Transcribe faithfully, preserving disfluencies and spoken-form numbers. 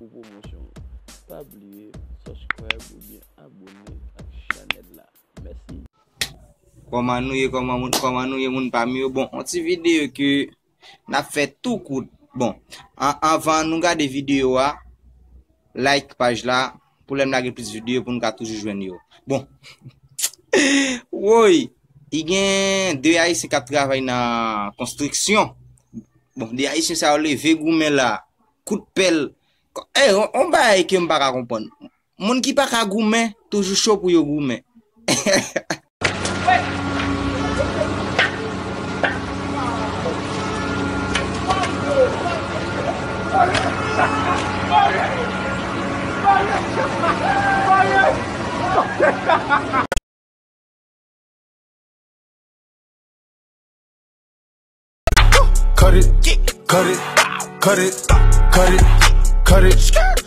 pou pwomosyon. Pa bliye subscribe oubyen abone ak chanèl la. Mèsi. Kòman nou ye, kòman moun, kòman nou ye, moun pa m yo? Bon, yon ti videyo ke n ap fè tou kout. Bon, an, anvan nou gade videyo a, like paj la, pou lè m lage plis videyo pou nou ka toujou jwenn yo. Bon, woy, i gen de Ayisyen k ap travay nan konstriksyon. Bon, de Ayisyen sa yo leve goumen la, kout pèl. Ko-, eh, on, on bagay ke m pa ka konprann. Moun ki pa ka goumen, toujou cho pou yo goumen. Cut it, cut it, cut it, cut it, cut it.